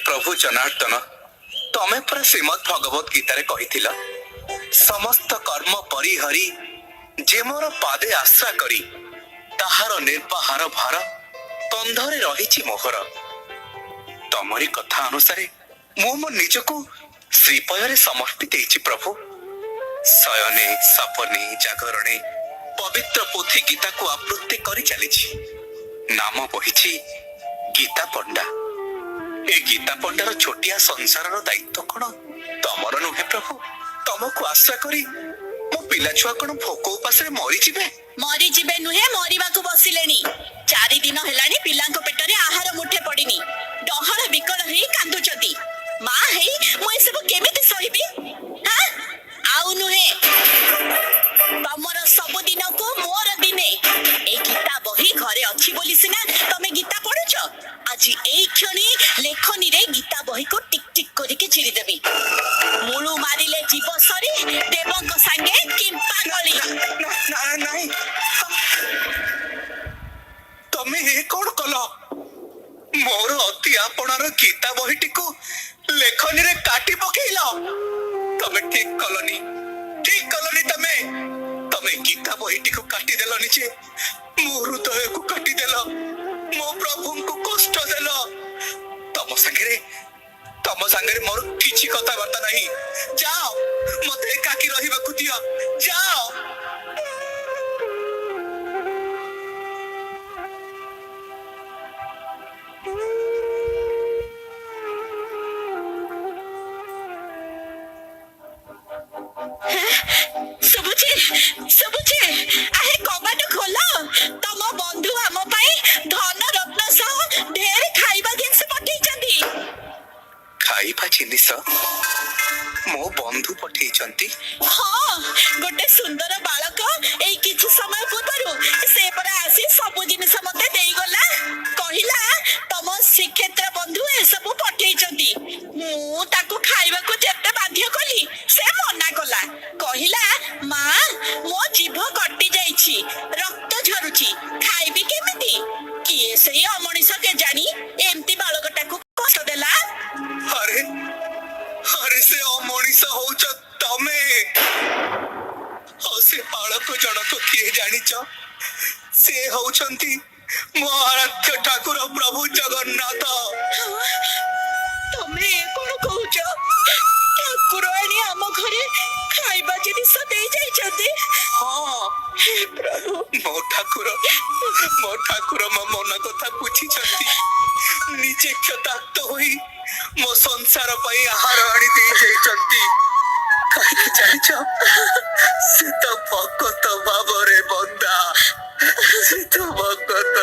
ପ୍ରଭୁ ଜନାର୍ଦ୍ଦନ, ତମେ ପରା ଶ୍ରୀମଦ୍ ଭଗବତ ଗୀତାରେ କହିଥିଲ, ସମସ୍ତ କର୍ମ ପରିହରି ଯେ ମୋର ପାଦେ ଆଶ୍ରା କରି, ତାହାର ନିର୍ବାହାର ଭାର କନ୍ଧରେ ରହିଛି ମୋହର। ତମରି କଥା ଅନୁସାରେ ମୁଁ ମୋ ନିଜକୁ ଶ୍ରୀପୟରେ ସମର୍ପି ଦେଇଛି ପ୍ରଭୁ। ଶୟନେ ସପନେ ଜାଗରଣେ ପବିତ୍ର ପୋଥି ଗୀତାକୁ ଆବୃତ୍ତି କରି ଚାଲିଛି। ନାମ ବହିଛି ଗୀତା ପଣ୍ଡା। ଏ ଗୀତା ପଣ୍ଡାର ଛୋଟିଆ ସଂସାରର ଦାୟିତ୍ୱ କଣ ତମର ନୁହେଁ ପ୍ରଭୁ? ତମକୁ ଆଶା କରି ମୋ ପିଲା ଛୁଆ କଣ ଭୋକ ଉପାସରେ ମରିଯିବେ? ମରିଯିବେ ନୁହେଁ, ମରିବାକୁ ବସିଲେଣି। 4 ଦିନ ହେଲାଣି ପିଲାଙ୍କ ପେଟରେ ଆହାର ମୁଠେ ପଡିନି। ଡହଳ ବିକଳ ହେଇ କାନ୍ଦୁଛନ୍ତି। ମା ହେଇ ମୁଁ ଏସବୁ କେମିତି ସହିବି? ହାଁ? ଆଉ ନୁହେଁ, ତମର ସବୁ ଦିନକୁ ମୋର ଦିନେ। ଏଇ ଗୀତା ବହି ଘରେ ଅଛି ବୋଲି ସିନା ତମେ ଗୀତା ପଢୁଛ। ଆଜି ଏଇ କ୍ଷଣି ଲେଖନୀରେ ଗୀତା ବହିକୁ ଟିକ୍ ଟିକ୍ କରିକି ଚିରିଦେବି। ମୁଳୁ ମାରିଲେ ଯିବ ସରି, ଦେବଙ୍କ ସାଙ୍ଗେ କିମ୍ପା ଗଳି। ନା, ନା, ନାଇଁ, ତମେ ଏ କଣ କଲ? ମୋର ଅତି ଆପଣାର ଗୀତା ବହିଟିକୁ ଲେଖନୀରେ କାଟି ପକେଇଲ। ତମେ ଠିକ କଲନି, ଠିକ କଲନି। ତମେ ତମେ ଗୀତା ବହିଟିକୁ କାଟିଦେଲନି ଯେ, ମୋ ହୃଦୟକୁ କାଟିଦେଲ, ମୋ ପ୍ରଭୁଙ୍କୁ କଷ୍ଟ ଦେଲ। ତମ ସାଙ୍ଗରେ ମୋର କିଛି କଥାବାର୍ତ୍ତା ନାହିଁ। ଯାଅ, ମତେ ଏକାକୀ ରହିବାକୁ ଦିଅ, ଯାଅ। ଶୁଭୁଛି, ଶୁଭୁଛି? ଆହେ କବାଟ ଖୋଲ। ତମ ବନ୍ଧୁ ଆମ ପାଇଁ ଧନ ରତ୍ନ ସହ ଢେର ଖାଇବା ଜିନିଷ ପଠେଇଛନ୍ତି। ଖାଇବା ଜିନିଷ ମୋ ବନ୍ଧୁ ପଠେଇଛନ୍ତି? ହଁ, ଗୋଟେ ସୁନ୍ଦର ବାଳକ ଏଇ କିଛି ସମୟ ପୂର୍ବରୁ ସେ ପରା ଆସି ସବୁ ଜିନିଷ ମତେ ଦେଇଗଲା। କହିଲା ତମ ଶ୍ରୀକ୍ଷେତ୍ର ବନ୍ଧୁ ଏସବୁ ପଠେଇଛନ୍ତି। ମୁଁ ତାକୁ ଖାଇବାକୁ ଯେତେ ବାଧ୍ୟ କଲି, ସେ ମନା କଲା। କହିଲା, ମା, ମୋ ଜିଭ କଟି ଯାଇଛି, ରକ୍ତ ଝରୁଛି, ଖାଇବି କେମିତି? କିଏ ସେଇ ଅମଣିଷ କେଜାଣି, ଏମିତି ବାଳକଟାକୁ କଷ୍ଟ ଦେଲା। ଆରେ ଆରେ, ସେ ଅମଣିଷ ହଉଛ ତମେ। ଆଉ ସେ ବାଳକ ଜଣକ କିଏ ଜାଣିଛ? ସେ ହଉଛନ୍ତି ମୋ ଆରାଧ୍ୟ ଠାକୁର ପ୍ରଭୁ ଜଗନ୍ନାଥ। ତମେ ଏ କଣ କହୁଛ? ଠାକୁର ଆଣି ଆମ ଘରେ ଖାଇବା ଜିନିଷ ଦେଇ ଯାଇଛନ୍ତି? ହଁ। ହେ ପ୍ରଭୁ! ମୋ ଠାକୁର ମୋ ମନ କଥା ବୁଝିଛନ୍ତି। ନିଜେ କ୍ଷତାକ୍ତ ହୋଇ ମୋ ସଂସାର ପାଇଁ ଆହାର ଆଣି ଦେଇ ଯାଇଛନ୍ତି। କାହିଁକି ଜାଣିଛ? ସେ ତ ଭକତ ଭାବରେ ବନ୍ଧା। ସେ ତ ଭକତ